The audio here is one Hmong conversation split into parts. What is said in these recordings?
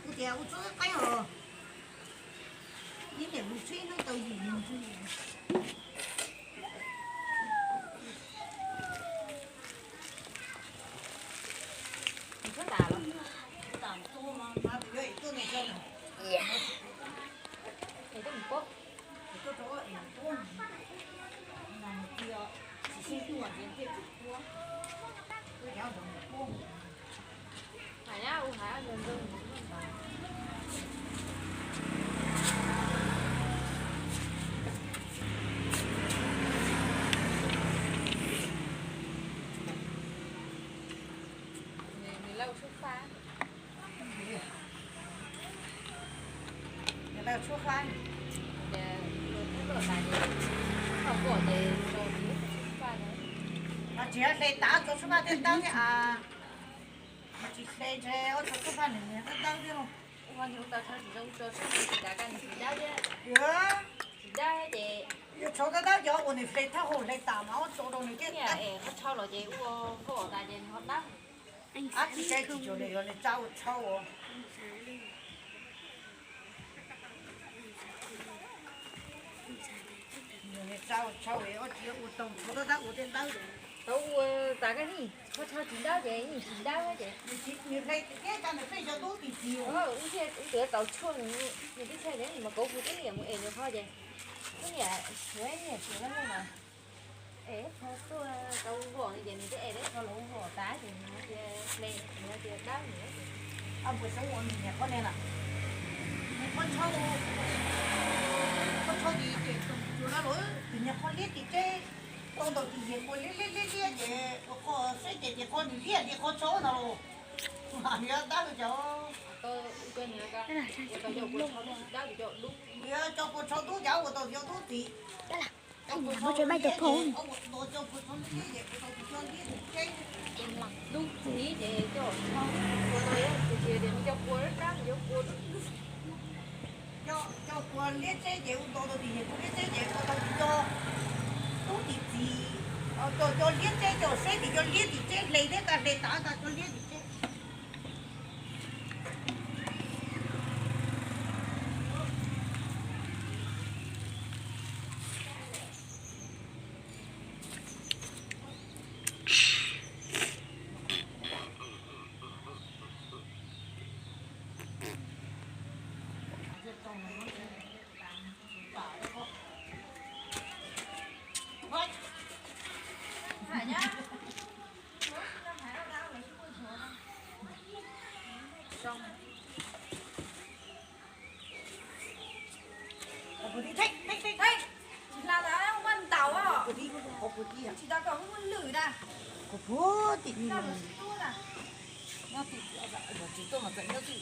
Kuv tias ua txhua qeeb os. Ib niam mus tsheb hnub tau yim mus tsheb. Tsis hle tas tso tshuaj faj tej dawb thiab a. Tsis hle ntshe ob tso tshuaj faj nws niag dawb dawb thiab los. Ua tsis zoo tau tsis zoo tso tshuaj faj nws tsis dawb thiab. Tsis dawb ces yuav tshau dawb dawb cov uas nws hle thawj hauv hle tas mas ua tso rau nws thiab. Qhov tshau los ces ua nkauj tas ces nws ho dawb. Ab tsis teb tsis tso li yog nws tsa ua tshau. Nws tsa ua tshau es ob tsis ua tau tshau dawb dawb ua tej dawb. Tau ua tas koj yeej qhov tshau tsis dawb ces yeej tsis dawb ces. Nws hle tiag tiag cas nws pheej xyov dub tim txiv. Ub, ub tau tshuaj nws tib txhia ces mas kauv hu tib liam mus es nws qhov ces ub niam xyuav niam xyuav lawm mas es qhov tuaj tau vom ces nws twb es teb qhov los vom tas ces nws tias hle nws tias dawb nws. Ab puas xyov ua nws niam qhov ne na. Nws qhov tshau, qhov tshau ces ces tus tsuas na los tus niag qhov liab tim tseb, tau ntawm tim yeg kua liab liab liab liab ces ua qhov seb ces tim qhov nws liab tim qhov tshau no los. Nws dawb cov, nws cov kua tshau dub cas ua tau cov dub tim. Dub txiv ces coj tshau, ua no yog tias cov kua dub dub, cov kua liab tseb ces ua tau tim yeg kua liab tseb ces ua tau tim cov dub tim txiv, cov cov liab tseb cov seb tim cov liab tim tseb hle thiab tas hle tas tas cov liab tim tseb. Tsis hla tas muaj ntaus os. Tsis tas kom muaj lwm na. Nyob tim, tsis tuaj mas txawm nyob tim.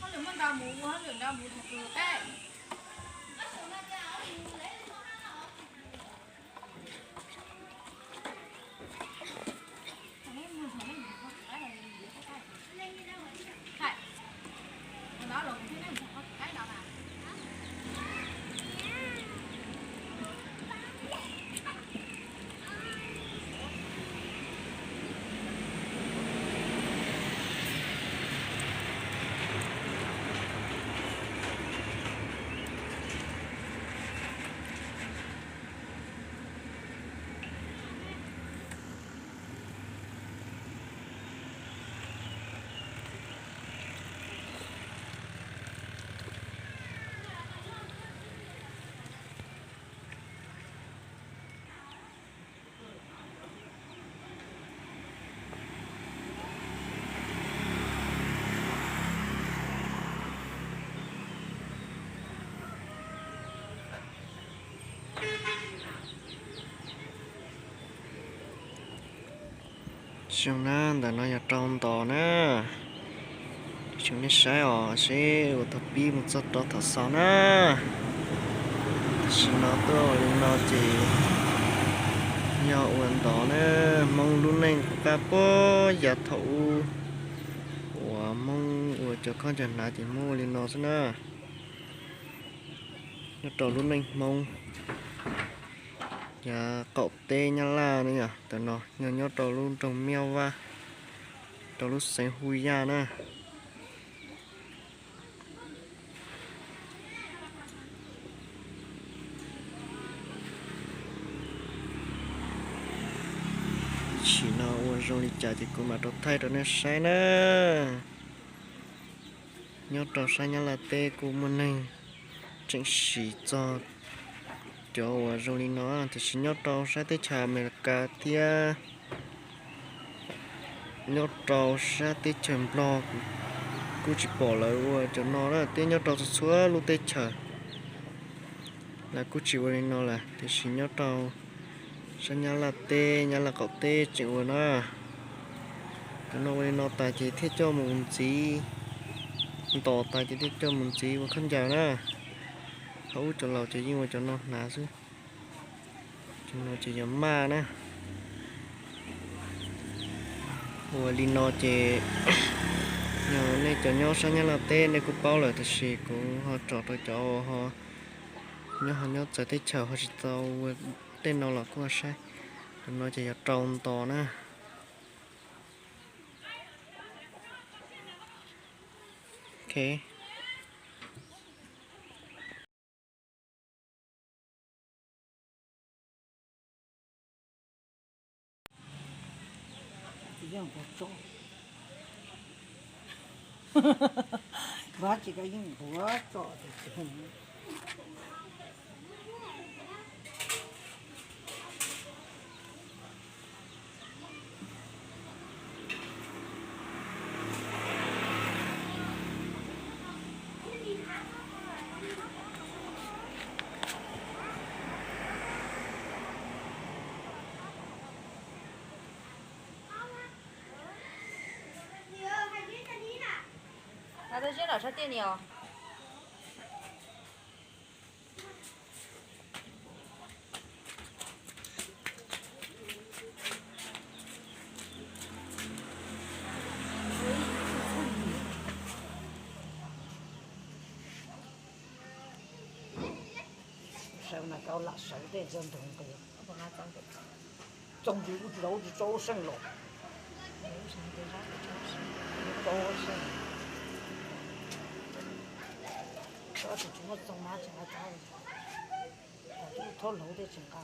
Hauj lwm muaj ntaus mus ua hauj lwm ntaus mus tus tus teb. Xyoo na, ntawm no yog rau ntos na. Xyoo nej saib os, seb ua tau pib mus txog rau thaum xaus na. Tam sim no tuaj ua li no ces yog ua Tod na, Hmoob lub neej kuv qab puag yav thaum ub uas Hmoob ua cov khob cov hnav ces Hmoob ua li no xwb na. Nyob rau lub neej Hmoob yav qaum teb Nyab Laj ne yom, ntawm no yog nyob rau lub nroog Miaj Vaj, rau lub xeev Hu Yaj na. Ib chim no ua zoo li cas ces kuv mam rau thaij rau nej saib na. Nyob rau sab Nyab Laj teb kuj muaj neeg tseem siv txog cov uas zoo li no, tiam sis nyob rau sab teb chaws Amelikas thiab nyob rau sab teb chaws Nplog kuv kuj tsis pom lawv ua cov no na, thiab nyob rau txhua txhua lub teb chaws lawv kuj tsis ua li no lawm, tiam sis nyob rau sab Nyab Laj teb, Nyab Laj qaum teb tseem ua na. Cov no ua li no tas ces thiaj coj mus ntxiv, ntos tas ces thiaj coj mus ntxiv ua khaub ncaws na. Thaum ub cov laus ces yeej ua cov no hnav xwb. Cov no ces yog maj na. Ua li no ces yog nej cov nyob sab Nyab Laj teb nej kuj paub lawm, tiam sis kuv ho tsom rau cov uas ho nyob ho nyob txawv teb chaws ho tsis tau ua tej no los kuj ho saib. Cov no ces yog rau ntos na. Ok. Sawv na koj lam sawv tej cov ntoo ko, txooj ntsis ub tsis tau ub tsis tso ua seej los. Tso ua seej, tsis muaj txooj na tseem nqa tso, thaub laug tej tseem nqa.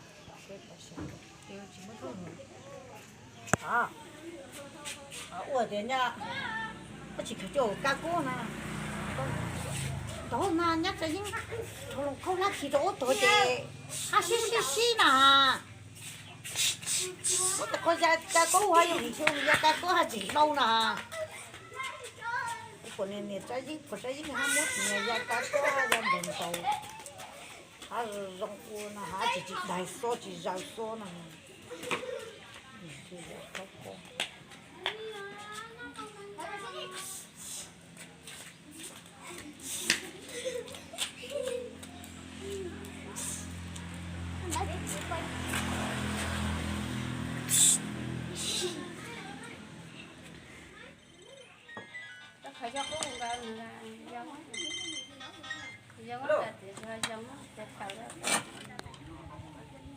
Ua tias nyab, koj tsis khaws coj kab kub na. Ntawd na nyab tsa yeeb, khaub hlab khi rau ub tuag ces hab sib sib sib na. Ua tas koj ya kab kub ha, yog ntshe ya kab kub ha tsis ntau na. Kuv pom niam tsa yeeb, pom tsa yeeb hab muab tsis nias ya kab kub ha ya npaum nkaus. Hab zoo ua no hab tsis tsis daig xub tsis zaws xub no.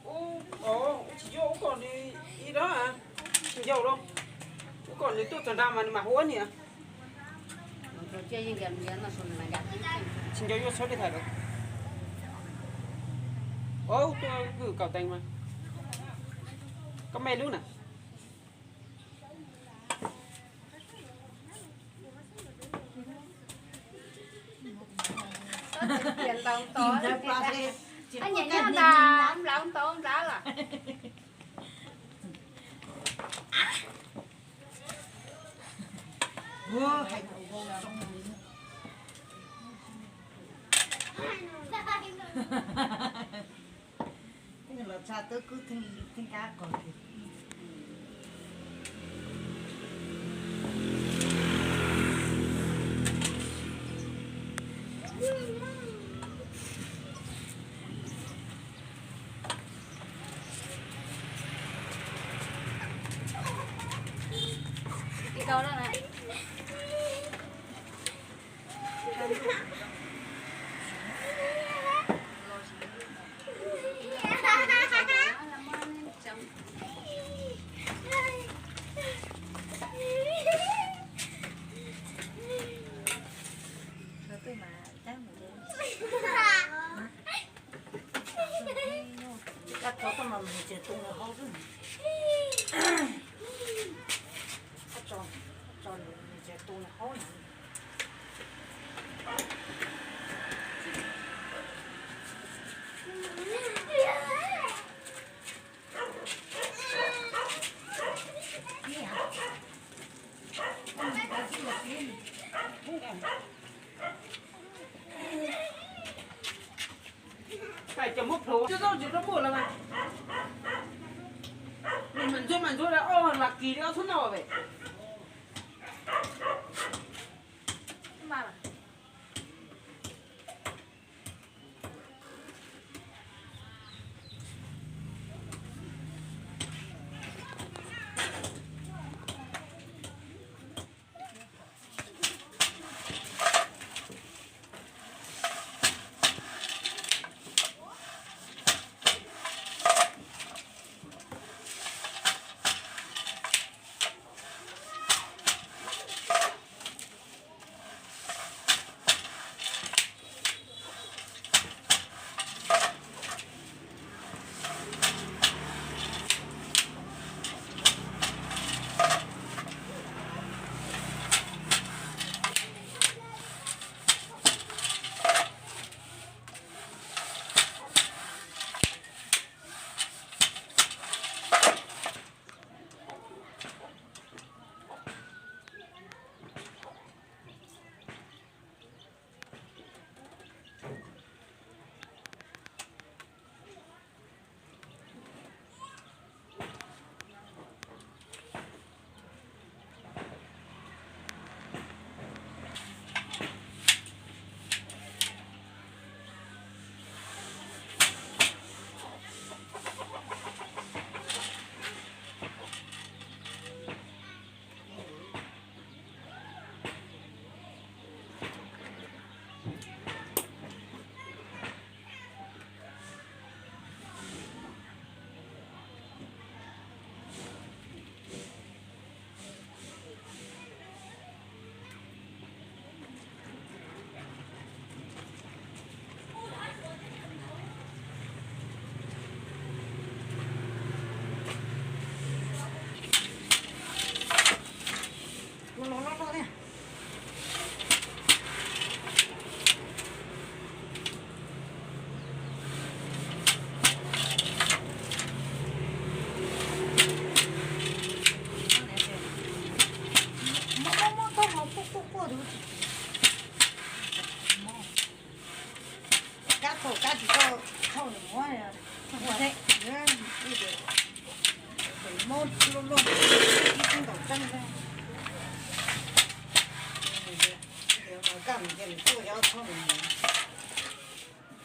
Ub, tsis yog ub kom nws ib dab, tsis ncaus los, ub kom nws tuaj txog nrad mas nws mam hu niam. Tsis ncaus yuav txhob li tham lawm. Ub, tuaj kwj kaum teev mas, koj mej lub na. Nplaum ntaus nplaum lawm. Los tsa tub kub theej kab qos. Cov muab plhuav coj tau tsis tau muaj lawm mas. Mas ntxuav mas ntxuav, ob las kis li ob txhob noj ve. Kab thauj kab tsis tau thauj nws muab ua thiab. Ib tias mob luaj luaj, ib tug ntaus tseeb thiab. Kab mus cia nws tuaj xyov thauj nws mus.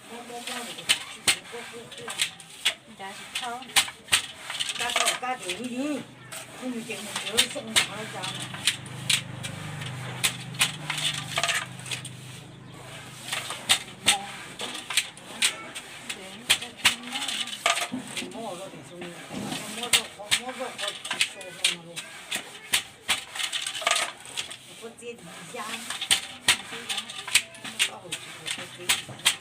Mob mob mob nws tsis tsis quaj quaj quaj. Nrad tsis thauj. Kab thauj kab ces ywg ywg, ywg ces mus tsis xyoo nrad cas. Mob zoj tias xyoo, mob zoj qhov, mob zoj qhov tsis so hlo no los. Koj txiv ya, mob taub hau tsis tau koj txiv.